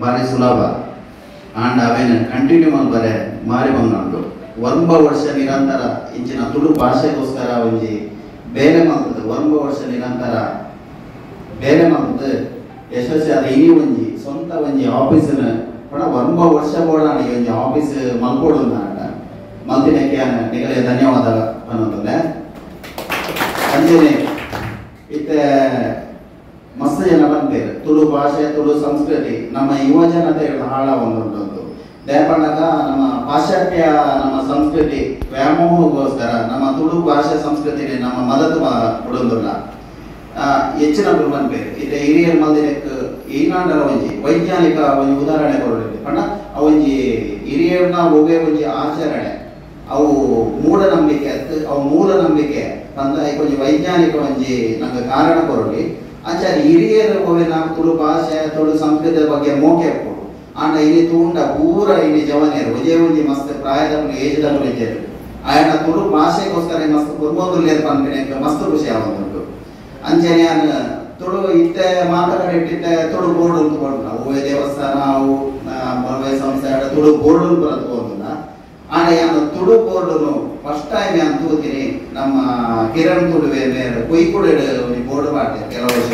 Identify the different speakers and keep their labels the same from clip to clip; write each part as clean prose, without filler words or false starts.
Speaker 1: ಭಾರಿ ಸುಲಭ ಆಂಡ ಅವೇನು ಕಂಟಿನ್ಯೂ ಮಲ್ಪರೆ ಮಾರಿ ಬಂದುಂಟು ಒಂಬ ವರ್ಷ ನಿರಂತರ ಇಂಚಿನ ತುಳು ಭಾಷೆಗೋಸ್ಕರ ಒಂಜಿ ಬೇಲೆ ಮಲ್ತದೆ ಒಂಬ ವರ್ಷ ನಿರಂತರ ಬೇಲೆ ಮಲ್ತದೆ ಯಶಸ್ವಿ ಆದ ಇನಿ ಒಂಜಿ ಸ್ವಂತ ಒಂಜಿ ಆಫೀಸಿನ ಪಡ ಒಂಬ ವರ್ಷ ಬೋಡಾಣ ಒಂಜಿ ಆಫೀಸ್ ಮಲ್ಪೋಡು ಅಂಡ ಮಲ್ತಿನಕ್ಕೆ ನಿಗಲೇ ಧನ್ಯವಾದ ಅನ್ನೋದಲ್ಲೇ ಅಂಜನೆ ಇತ್ತೆ ಮಸ್ತ್ ಜನ ಬಂದೇರು ತುಳು ಭಾಷೆ ತುಳು ಸಂಸ್ಕೃತಿ ನಮ್ಮ ಯುವ ಜನತೆ ಹಾಳ ಒಂದುಂಟು ದಯಪಂಡಾಗ ನಮ್ಮ ಪಾಶ್ಚಾತ್ಯ ನಮ್ಮ ಸಂಸ್ಕೃತಿ ವ್ಯಾಮೋಹಗೋಸ್ಕರ ನಮ್ಮ ತುಳು ಭಾಷೆ ಸಂಸ್ಕೃತಿ ನಮ್ಮ ಮದತು ಕೊಡೊಂದುಲ್ಲ ಹೆಚ್ಚಿನ ಬಂದ್ಬೇರು ಇತ್ತೆ ಹಿರಿಯರ್ ಮಲ್ದಿನಕ್ ಈನಾಂಡರ ಒಂಜಿ ವೈಜ್ಞಾನಿಕ ಒಂಜಿ ಉದಾಹರಣೆ ಕೊರಲಿ ಪಂಡ ಒಂಜಿ ಹಿರಿಯರ್ನ ಒವ್ವೇ ಒಂಜಿ ಆಚರಣೆ ಅವು ಮೂಢನಂಬಿಕೆ ಅತ್ತು ಅವು ಮೂಢನಂಬಿಕೆ ಪಂದ ಒಂಜಿ ವೈಜ್ಞಾನಿಕ ಒಂಜಿ ನಂಗೆ ಕಾರಣ ಕೊರಲಿ ಆಚಾರ್ಯ ಹಿರಿಯರು ಒವ್ವೆ ನಾವು ತುಳು ಭಾಷೆ ತುಳು ಸಂಸ್ಕೃತಿಯ ಬಗ್ಗೆ ಮೋಕೆ ಕೊಡು ಆಂಡ ಇಲ್ಲಿ ತೂಂಡ ಪೂರ ಇಲ್ಲಿ ಜವನಿಯರು ಒಂಜೇ ಒಂಜಿ ಮಸ್ತ್ ಪ್ರಾಯದಪ್ಪು ಏಜ್ದಪ್ಪು ಇದ್ದೇರು ಆಯನ ತುಳು ಭಾಷೆಗೋಸ್ಕರ ಮಸ್ತ್ ಕುರ್ಮೊಂದುಲ್ಲೇರು ಪನ್ಪಿನ ಮಸ್ತ್ ಖುಷಿ ಆವೊಂದುಂಟು ಅಂಚನೆ ತುಳು ಇತ್ತೆ ಮಾತ ಕಡೆ ಇಟ್ಟಿತ್ತೆ ತುಳು ಬೋರ್ಡ್ ಅಂತ ಕೊಡುನ ಒವ್ವೇ ದೇವಸ್ಥಾನ ಅವು ಒವ್ವೇ ಸಂಸ್ಥೆ ತುಳು ಬೋರ್ಡ್ ಅಂತ ಬರತ್ಕೊಂದುಲ್ಲ ಆಂಡ ಯಾನು ತುಳು ಬೋರ್ಡ್ನು ಫಸ್ಟ್ ಟೈಮ್ ಯಾನ್ ತೂತೀನಿ ನಮ್ಮ ಕಿರಣ್ ತುಳುವೆ ಮೇರೆ ಕೊಯ್ಕುಡೆ ಒಂಜಿ ಬೋರ್ಡ್ ಮಾಡ್ತೇವೆ ಕೆಲವು ವರ್ಷ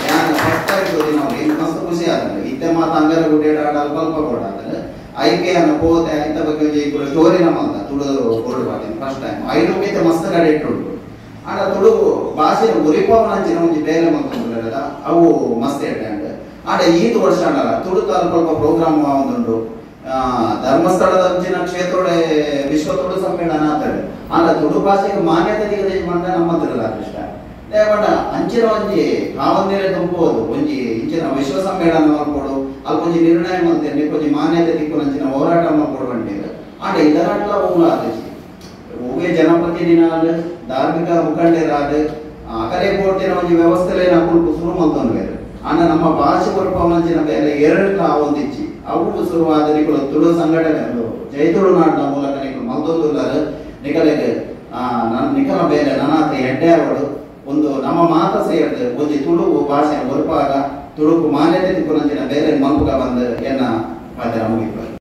Speaker 1: ಯಾನು ಫಸ್ಟ್ ಟೈಮ್ ತೂತೀನಿ ಅವ್ರಿಗೆ ಮಸ್ತ್ ಖುಷಿ ಆದ್ರೆ ಇತ್ತೆ ಮಾತ ಅಂಗರ ಗುಡ್ಡೆ ಅಲ್ಪ ಅಲ್ಪ ಬೋರ್ಡ್ ಆದ್ರೆ ಐಕೆ ಅನ್ನ ಹೋದೆ ಐತ ಬಗ್ಗೆ ಒಂಜಿ ಕೂಡ ಸ್ಟೋರಿನ ಮಲ್ತ ತುಳು ಬೋರ್ಡ್ ಮಾಡ್ತೀನಿ ಫಸ್ಟ್ ಟೈಮ್ ಐದು ಇತ್ತೆ ಮಸ್ತ್ ಕಡೆ ಇಟ್ಟುಂಟು ಆಂಡ ತುಳು ಭಾಷೆ ಉರಿಪವನಂಚಿನ ಒಂಜಿ ಬೇಲೆ ಮಲ್ತೊಂದುಲ್ಲೆದ ಅವು ಮಸ್ತ್ ಎಡ್ಡೆ ಆಂಡ ಈತ್ ವರ್ಷ ಆಂಡಲ ತುಳುತ ಅಲ್ಪ ಅಲ್ಪ ಪ್ರೋಗ್ರಾಮ್ ಆವೊಂದುಂಡು ಧರ್ಮಸ್ಥಳದ ಅಂಚಿನ ಕ್ಷೇತ್ರೋಡೆ ವಿಶ್ವ ತುಳು ಸಮ್ಮೇಳನ ಆತಡೆ ಆಂಡ ತುಳು ಭಾಷೆಗೆ ಮಾನ್ಯತೆ ದಿಗದೆ ಮಂಡ ನಮ್ಮ ತಿರುಗಾಕೃಷ್ಟ ಪಂಡ ಅಂಚಿನ ಒಂಜಿ ಕಾವಂದಿರೆ ತುಂಬೋದು ಒಂಜಿ ಇಂಚಿನ ವಿಶ್ವ ಸಮ್ಮೇಳನ ಮಲ್ಪೊಡು ಅಲ್ಪ ಒಂಜಿ ನಿರ್ಣಯ ಮಲ್ತೇನೆ ಒಂಜಿ ಮಾನ್ಯತೆ ತಿಕ್ಕುನಂಚಿನ ಹೋರಾಟ ಮಲ್ಪೊಡು ಬಂಡೇರು ಆಂಡ ಇದರಾಟ್ಲ ಒವ್ಲ ಆತಜಿ ಒವ್ವೇ ಜನಪ್ರತಿನಿಧಿನಾದ್ ಧಾರ್ಮಿಕ ಮುಖಂಡರಾದ ಅಕಲೆ ಪೋರ್ತಿನ ಒಂಜಿ ವ್ಯವಸ್ಥೆಲೇನ ಕುಲ್ಪು ಶುರು ಮಲ್ತೊಂದು ಆಂಡ ನಮ್ಮ ಭಾಷೆ ಕೊರಪವನಂಚಿನ ಬೇಲೆ ಎರಡ್ಲ ಆವೊಂದಿಚ್ಚಿ ಅವು ಶುರುವಾದ ನಿಕುಲು ತುಳು ಸಂಘಟನೆ ಜೈ ತುಳುನಾಡಿನ ಮೂಲಕ ನಿಕುಲು ಮಲ್ತೊಂದುಲ್ಲಾರು ನಿಕಲೆಗ್ ನಿಕಲ ಬೇಲೆ ನನಾತ ಎಡ್ಡೆ ಅವಳು ಒಂದು ನಮ್ಮ ಮಾತ ಸೇರಿದ ಒಂಜಿ ತುಳು ಭಾಷೆ ಒರ್ಪಾಗ ತುಳುಕು ಮಾನ್ಯತೆ ತಿಕ್ಕುನಂಚಿನ ಬೇಲೆ ಮಲ್ಪುಗ ಬಂದು ಎನ್ನ ಪಾತ್ರ ಮುಗಿಪ.